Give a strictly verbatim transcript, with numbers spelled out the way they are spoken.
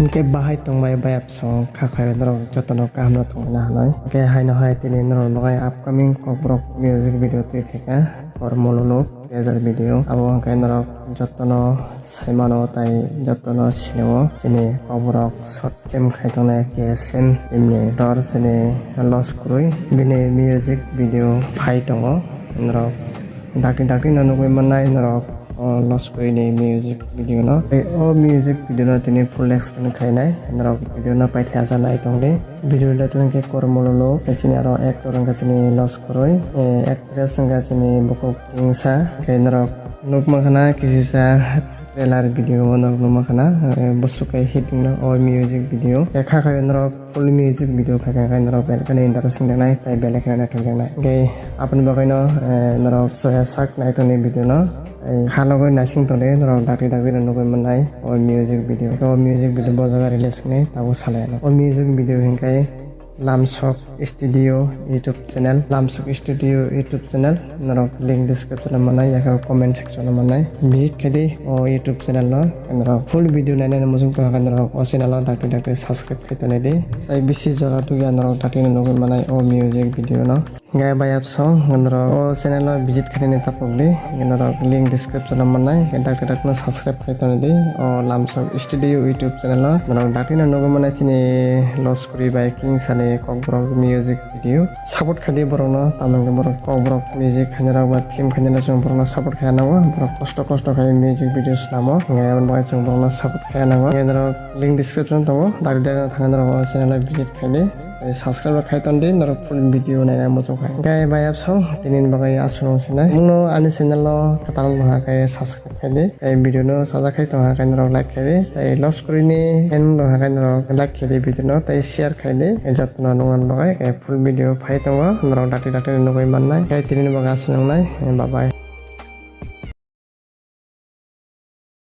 Hwnkhe bahai tongbai bayap song kha khairok norok jotono kaham no tongna hanai. Hwnkhe haino hai tini norok nogai upcoming kokborok music video twi theka Kormo Luluk teaser video. Abo hwnkhe norok jotono saimano tai jotono sinio chini kokborok short film khai tongnai K S M team ni tor chini Los Kwrwi bini music video phai tongo norok. Dakti dakti no nugwi mannai norok o Los Kwrwi ni music video no. Tei o music video no tini full explain khainai norok video no paithaisa nai tongdi. Video le tongkhe Kormo Luluk, tei chini aro actor wngkha chini Los Kwrwi, eh, actress wngkha chini bukhuk Kingsa, tei norok nukma khana kisisa trailer video o norok nukma khana, eh, busuk kai hit wngno o music video. Tei kha khayo norok full music video khaikha khe norok belai kheno interesting wngnai tei belai kheno naithok wngnai. Hwnkhe aboni bagwino, eh, norok soya sak naitokni video no, eh, kha logwi naising tongdi norok dakti dakti no nugwi mannai o music video. O music video bo jaga release wngnai tabuk salai ano. O music video hwnkhe Lamsok Studio YouTube channel, Lamsok Studio YouTube channel, norok link description o mannai, yakhe comment section o mannai. Visit khaidi o YouTube channel no, norok full video nainani muchung tongkha norok o channel o dakti dakti subscribe khai tonwi di. Tai bisi jora tugya norok dakti no nugwi mannai o music video no. Gai bayap song norok o channel o visit khainani tapok di, norok link description o mannai, dakti dakti no subscribe khai tonwi di o Lamsok Studio YouTube channel o norok dakti no nugwi mannai chini Los Kwrwi bai Kingsa ni kokborok music video. Support khaidi borokno, tamoni hwnkhe borok kokborok music khainai rok ba film khainai rok chwng borokno support khaiya nango, borok kosto kosto khai music video swnamo, hwnkhe aboni bagwi chwng borokno support khaiya nango. Hwnkhe norok link description tongo, dari dari no thangwi norok o channel o visit khaidi, tei subscribe rok khai tondi norok full video naina muchung khai. Hwnkhe bayap song tini ni bagwi aswk no sinai, mungno ani channel o kwtal wngkha khe subscribe khaidi, tei video no sajak khai tongkha khe norok like khaidi, tei Los Kwrwi ni fan wngkha khe norok like khaidi video no, tei share khaidi, jotono nukna bagwi. Full video phai tongo, norok dakti dakti no nugwi mannai. Tei tini ni bagwi aswk nangnai, bye bye.